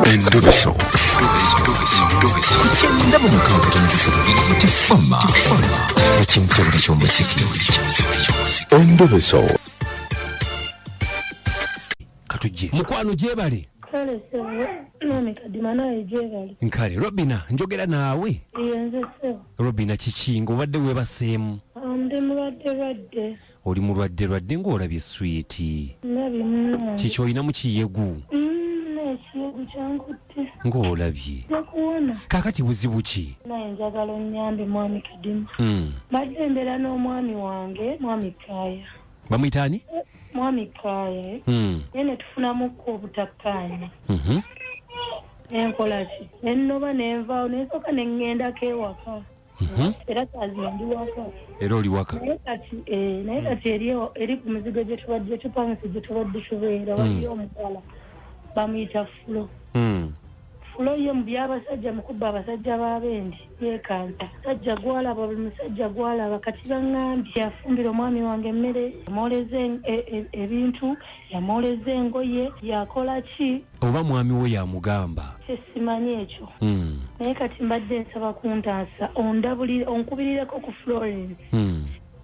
Endobeso. Ku kyenda mu mukaaga tono ssatu Tifama ekintobole ky'omuziki. Endobeso. Katujje mukwano, gyebale. Kale ssebo, mwami Kadima, naye gyebale. Nkale Robina, njogera naawe. Ye nze ssebo. Robina, kiki ng'obadde weebaseemu? Ndi mulwadde lwadde. Oli mulwadde lwadde ng'olabye sweetie. Ndabye munnange. Kiki, olinamu kiyegu? Ekiyegu kyankutte. Ng'olabye. Nja kuwona. Kaakati buzibu ki? Naye njagala onnyambe, mwami Kadima. Mbadde mbeera n'omwami wange, mwami Kaaya. Bamuyita ani? Mwami Kaaya, eh. Naye ne tufunamukko obutakkaanya. Nenkola ki, nennoba, nenvaawo, nensooka ne ŋŋendako ewaka. Era kazino ndi waka. Era oli waka? Naye kati eri ku muzigo gye tubadde tupangisa, gye tubadde tubeera, waliyo omuwala bamuyita Fulo. Fulo ye mu byabasajja, mu kubba abasajja b'abendi yeekanta musajja gwalaba, buli musajja gwalaba. Kati baŋŋambye yafumbira omwami wange emmere, yamwoleza ebintu, yamwoleza engoye, yakola ki. Oba mwami we yamugamba? Kyesimanyi ekyo. Naye kati mbadde nsaba kuntaasa, ondabulire, onkubirireko ku Florence.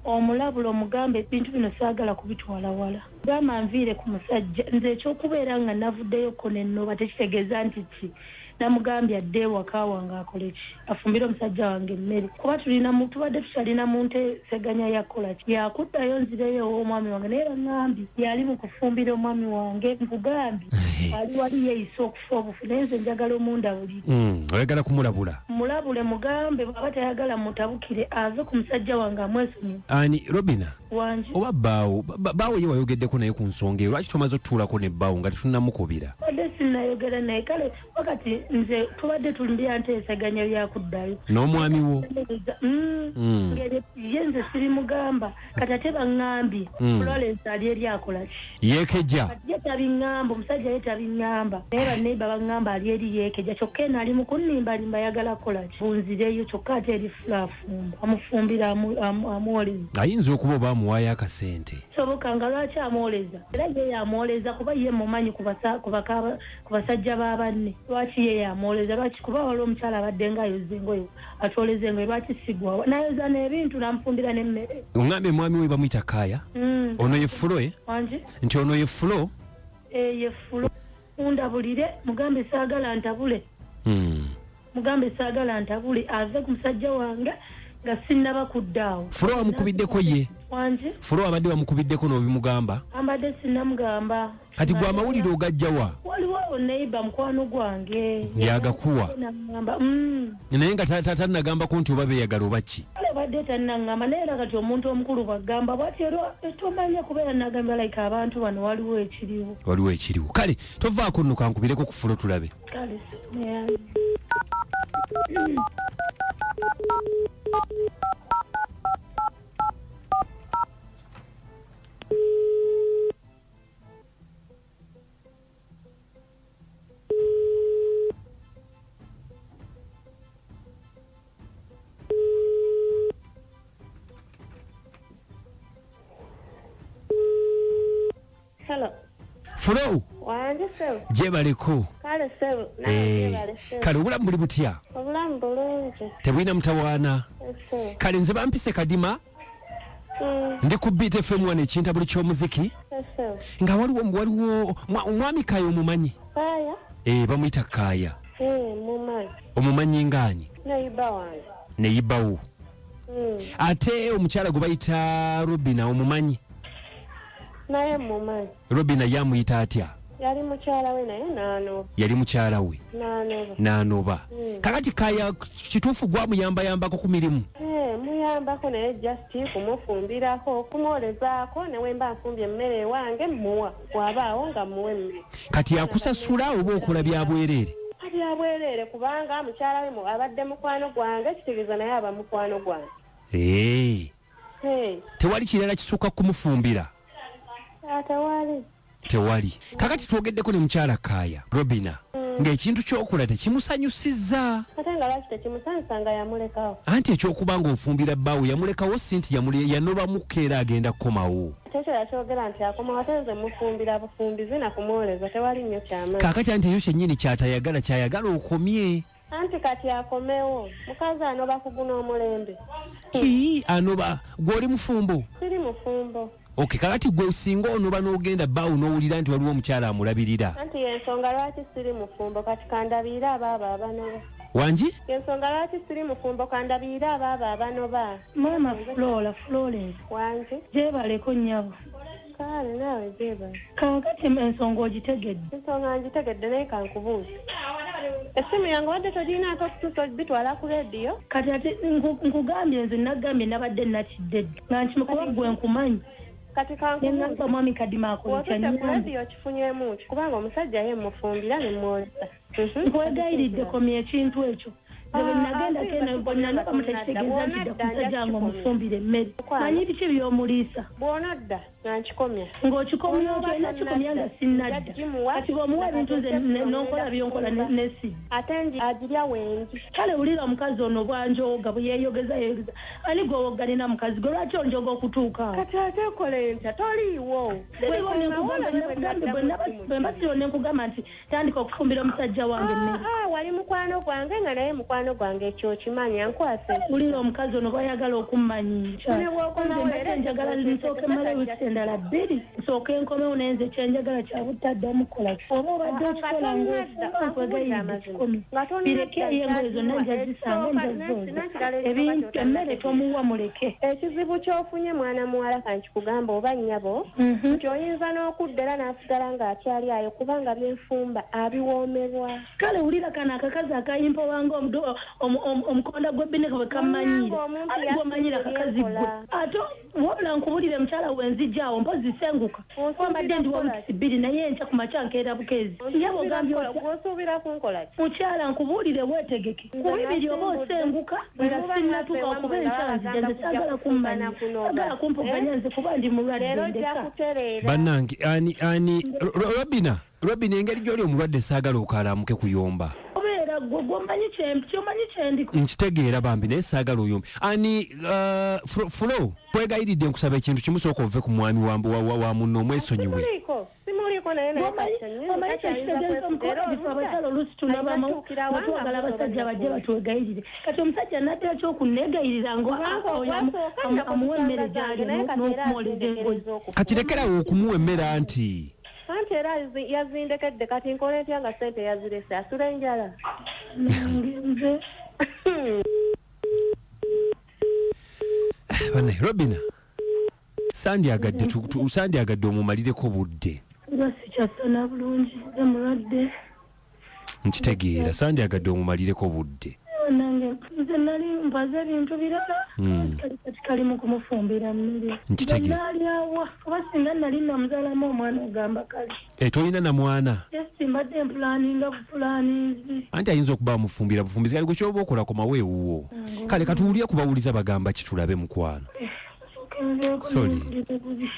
Omulabula, omugambe ebintu bino saagala kubitwala wala. Gamba nviire ku musajja. Nze ekyokubeera nga navuddeyoko nennoba tekitegeeza nti ki namugambye adde ewaka wange akole ki, afumbire omusajja wange emmere, kuba tulina tubadde tukyalina mu nteeseganya yakola ki, yakuddayo nzireyo ew'omwami wange. Naye baŋŋambye yali mu kufumbira omwami wange. Nkugambye ali wali yeeyisa okufa obufu, naye nze njagala omundabulire. Oyagala kumulabula? Mulabule, mugambe bw'aba tayagala mutabukire, ave ku musajja wange, amwesonyiwe. Ani, Robina? Wangi. Oba bbaawo bbaawo ye wayogeddeko naye ku nsonga eyo? Lwaki tomaze otutuulako ne bbaawo nga tetunnamukubira? Badde sinnayogera naye. Kale wakati nze tubadde tuli byanteesaganya byakuddayo n'omwami wo. Ngeri ye nze sirimugamba. Kati ate baŋŋambye Florence ali eri akola ki? Yeekejja. Kati ye tabiŋŋamba, omusajja ye tabiŋŋamba, naye banneiba baŋŋamba ali eri yeekejja. Kyokka eno ali mu kunnimbalimba, ayagala kukola ki, bunzireyo. Kyokka ate eri Fulo afumba, amufumbira, amwoleza. Ayinza okuba oba amuwaayo akasente. Soboka nga lwaki amwoleza? Era ye yamwoleza, kuba ye mumanyi ku basajja ba banne. Lwaki ye yamwoleza? Lwaki? Kuba waliwo omukyala abadde nga ayoza engoye, atwoleza engoye. Lwaki sigwawa nayoza n'ebintu, namufumbira n'emmere? Oŋŋambye mwami we bamuyita Kaaya? Ono ye Fulo, eh? Wangi. Nti ono ye Fulo? Eh, ye Fulo. Mundabulire, mugambe saagala ntabule. Mugambe saagala ntabule, ave ku musajja wange nga sinnaba kuddaawo. Fulo wamukubiddeko ye? Wangi. Fulo abadde wamukubiddeko n'obimugamba? Ambadde sinnamugamba. Kati gwe amawulire ogajjawa? Waliwo awo neighbour, mukwano gwange. Yagakuwa? Naŋŋamba. Naye nga tannagambako nti oba beeyagala oba ki? Kale badde tannaŋŋamba, naye era kati omuntu omukulu bwagamba bwati, era tomanya kubeera nagamba like abantu bano waliwo ekiriwo. Waliwo ekiriwo. Kale tovaako nno, kankubireko ku Fulo tulabe. Kale naye. Hello. Fulo. Wange ssebo. Gyebaleko. Kale ssebo, nawe gyebale ssebo. Kale obulamu buli butya? Obulamu bulungi. Tebulina mutawaana? Ssebo. Kale nze bampise Kadima. Ndi ku Beat FM wano, ekintabuli ky'omuziki. Ssebo. Nga waliwo omwami Kaaya, omumanyi? Kaaya? Eh, bamuyita Kaaya. Eh, mumanyi. Omumanyi ngaani? Neighbour wange. Neighbour wo. Ate omukyala gwe bayita Robina, omumanyi? Naye mumanyi. Robina ye amuyita atya? Yali mukyala we, naye n'anoba. Yali mukyala we? N'anoba. N'anoba. Kakati Kaaya kituufu gwamuyambayambako ku mirimu? Eh, muyambako, naye just kumufumbirako, kumwolezaako, ne wemba nfumbye emmere ewange muwa. Bw'abaawo nga muwa emmere. Kati akusasula oba okola bya bwereere? Bya bwereere, kubanga mukyala we abadde mukwano gwange, kitegeeza naye aba mukwano gwange. Ee. Hey. Tewali kirala kisukka kumufumbira? Ah, tewali. Tewali. Kakati twogeddeko ne mukyala Kaaya, Robina. Ng'ekintu ky'okola tekimusanyusizza. Ate nga lwaki tekimusanyusa nga yamulekawo? Anti ekyokuba ng'ofumbira bbaawo yamulekawo si nti yanobamuko era agenda kukomawo. Ate ekyo yakyogera nti akomawo, ate nze mufumbira bufumbizi na kumwoleza, tewali nnyo kyamaanyi. Kaakati anti ekyo kyennyini ky'atayagala, ky'ayagala okomye. Anti kati akomewo, mukazi anoba kuguna omulembe. Ii, anoba, gwe oli mufumbo? Siri mufumbo. Okay, kakati gwe singa onoba n'ogenda bbaawo n'owulira nti waliwo omukyala amulabirira. Anti y'ensonga lwaki siri mufumbo, kati kandabirire abaabo abanoba. Wangi? Y'ensonga lwaki siri mufumbo, kandabirire abaabo abanoba. Maama Flora, Florence. Wangi? Gyebaleko nnyabo. Kale naawe gyebale. Kaakati ensonga ogitegedde. Ensonga ngitegedde naye kankubuuze. Essimu yange wadde togirinaako okutuusa obitwala ku leediyo? Kati ate nkugambye nze nagambye nabadde nakidde dda. Nga nkimikuba gwe nkumanyi. Kati kankubuuze. Ne ngamba mwami Kadima akola Bw'otuuse ku kyanyamba. leediyo okifunyeemu ki? Kubanga omusajja ye mmufumbira ne mmwolesa. Nkwegayiridde komya ekintu ekyo. Nze bwe nagenda kena, bwe nanoba mutakitegeeza nti dda ku musajja nga omufumbira emmere. Manyi biki by'omuliisa? Bw'onodda nga nkikomya. Ng'okikomya otya? Olina kikomya nga sinnadda. Kati bw'omuwa ebintu nze n'onkola by'onkola ne sidda. Ate agirya wengi. Kale wulira omukazi ono bw'anjooga, bwe yeeyogeza, yeeyogeza. Ani gw'owogganira mukazi gwe? Lwaki onjooga okutuuka awo? Kati ate okola ntya? Toliiwo. Siriiwo ne nkugamba, ne nkugamba, bwe naba, bwe mba siriiwo ne nkugamba nti tandika okufumbira omusajja wange emmere. Wali mukwano gwange nga naye mukwano gwange ekyo okimanyi, ankwase. Wulira omukazi ono bw'ayagala okummanyiira. Ne bw'okomawo Nze era mbadde njagala ekyo nsooke mmale wiiki endala bbiri, nsooke nkomewo naye nze kye njagala kya butaddamu kukola. Oba obadde okikola ng'ofumba, nkwegayiridde kikomye. Bireke eyo engoye zonna nja zisanga, nja zooza. Ebintu, emmere tomuwa muleke. Ekizibu ky'ofunye mwana muwala kankikugamba oba nnyabo, nti oyinza n'okudda era n'asigala ng'akyali ayo kubanga byenfumba abiwoomerwa. Kale wulira kano akakazi akayimpa wange omukonda gw'ebbineka bwe kammanyiira. Munnange omuntu Ate gw'omanyiira akakazi gwe. yasinze Ate wabula nkubulire mukyala we nzijja awo, mpozzi senguka. Onsuubira Mbadde ndi wa kukola wiiki bbiri naye enkya ku makya nkeera bukeezi. Onsuubira Nnyabo ogambye kukola otya? Gw'osuubira kunkola ki? Mukyala nkubuulire weetegeke. Nze Ku bibiri oba nasimbudde. osenguka, Bwe nga muba sinnatuuka naffe okuba wammwe enkya nga nzija, bagamba nze kujja saagala kufumbana kummanya. kunoba. Saagala kumpoganya nze kuba ndi mulwadde Leero ojja ndeka. kutereera. Bannange, ani, Robina, Robina, engeri gy'oli omulwadde saagala okaalamuke kuyomba. Obeera gwe, gw'omanyi ky'omanyi kye ndiko. Nkitegeera bambi, naye saagala oyombe. Ani, Flo, kwegayiridde nkusaba ekintu kimu, sooka ove ku mwami wa munno omwesonyiwe. Simuliiko, simuliiko naye naye kati nnyini Omanyi kati ayinza kyekitegeeza kwefuna. omukono Era giffe oludda abakyala oluusi tunabamu, alina tuukira nga wanga twagala musobola abasajja bajje okuwulira. batwegayirire. Kati omusajja n'addira ky'okunneegayirira ngo Kubanga oyo ogwasooka nnaku amuwa emmere zisanga gy'alya zange, naye kati era n'okumwoleza engoye. azindekereza okufa. Kati lekerawo okumuwa emmere anti. Anti era yazindekedde, kati nkole ntya nga ssente yazirese, asula enjala. Nange nze. Bannaye, Robina, sandyagadde omumalireko budde. Nga sikyasana bulungi, nze mulwadde. Nkitegeera, sandyagadde omumalireko budde. Nange nze nali mpaze ebintu birala. Kali kati kali mu kumufumbira mmere. Nkitegeera. Nze nali awa, kuba singa nali namuzaalamu omwana ogamba kale. Tolina na mwana? Yes, mbadde mpulaninga bupulaninzi. Anti ayinza okuba amufumbira bufumbizi, kale gwe ky'oba okola komawo ewuwo. Kale katuwulire kubawuliza bagamba ki tulabe mukwano. Nzeeko Sorry. nempulira bubi.